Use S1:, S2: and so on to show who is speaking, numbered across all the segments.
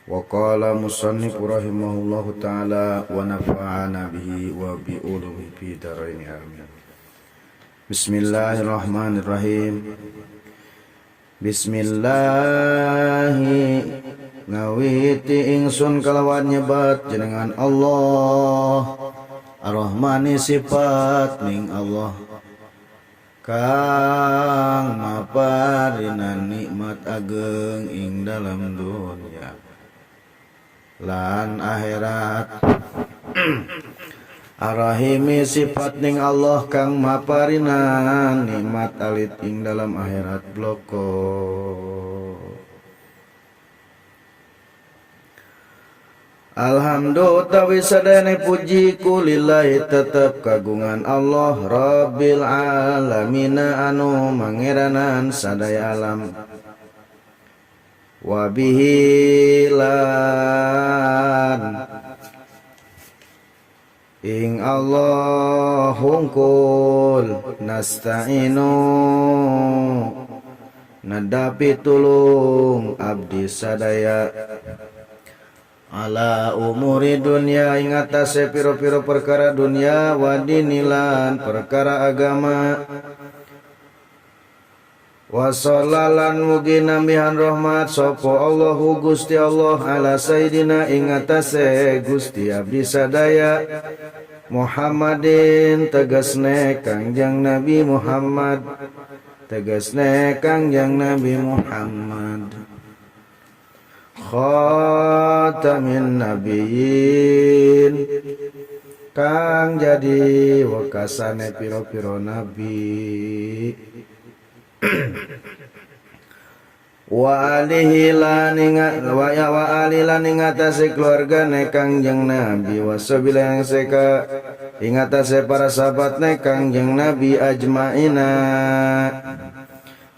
S1: Wa qala musannif rahimahullahu ta'ala wa nafa'ana bihi wa bi ulumihi fi dharain, amin. Bismillahirrahmanirrahim. Bismillahi, ngawiti ingsun kalawan nyebat jenengan Allah. Ar-Rahmani, sifat ning Allah kang maparinan nikmat ageng ing dalam dunia lan akhirat. Ar-Rahimi, sifat ning Allah kang maparinan nikmat alit ing dalam akhirat bloko. Alhamdulillah, utawi sadayane puji ku lillahi tetep kagungan Allah, Rabbil alamin anu mangeranan sadaya alam. Wabihi, lan ing Allah hungkul, nasta'inu nadapi tulung abdi sadaya, ala umuri dunya ing atase piro-piro perkara dunya, wadinilan perkara agama. Wasallalan mugi nambihan rahmat sapa Allahu Gusti Allah ala sayyidina ing atase Gusti abdi sadaya, Muhammadin tegasne Kangjeng Nabi Muhammad, tegasne Kangjeng Nabi Muhammad, khatamin nabiyyin kang jadi wekasane piro-piro nabi, wa alihi lan wa ya wa ali lan ing atase keluargane Kangjeng Nabi, wa sabila yang seka ing atase para sahabatne Kangjeng Nabi, ajmaina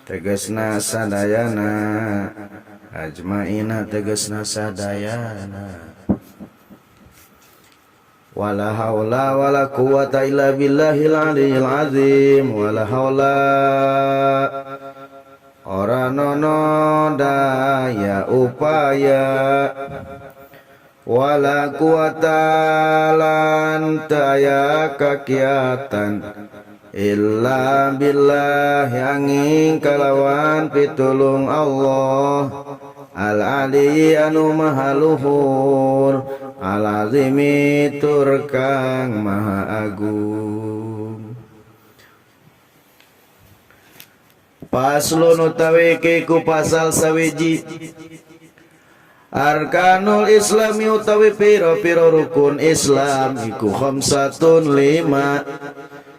S1: tegesna sadayana, ajmaina tegesna sadayana. Wala haula wala quwata illa billahil aliyyil azim. Wala haula, ora nono daya upaya, wala quwata lan daya kakiatan, illa billah angin kalawan pitulung Allah, al ali anu maha luhur, al azimi tur kang maha agung. Faslun, utawi ku pasal sawiji. Arkanul Islami, utawi piro-piro rukun Islam, iku khamsatun lima.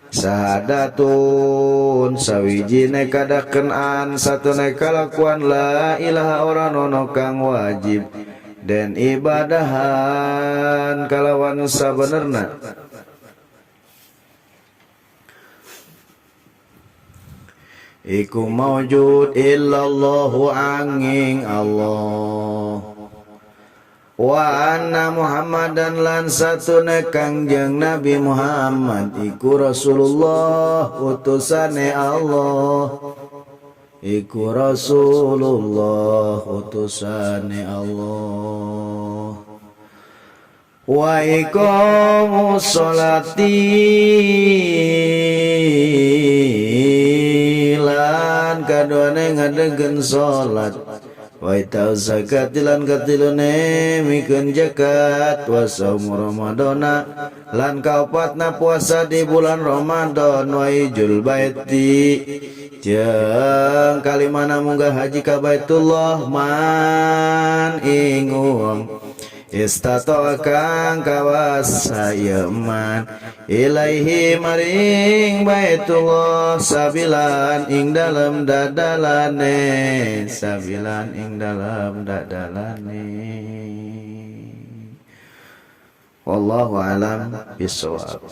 S1: Syahadatun, sawijine kadaken an satune kalakuan, la ilaha ora nono kang wajib den ibadahan kalawan sabenerna iku maujud, illallahu angin Allah, wa anna Muhammadan lan satune Kangjeng Nabi Muhammad iku Rasulullah utusane Allah, iku Rasulullah utusane Allah, wa iqamus sholati lan kaduane ngadegen salat, wa itau zakat lan katilune mikeun zakat, wa saumu ramadana lan kaopatna puasa di bulan Ramadan, wa ijul baiti jeung kalimana munggah haji ka Baitullah, man ing wong istata kang kawasa ieu man ilaihi maring Baitullah, sabilan ing dalem dadalane, sabilan ing dalem dadalane. Wallahu alam bisawab.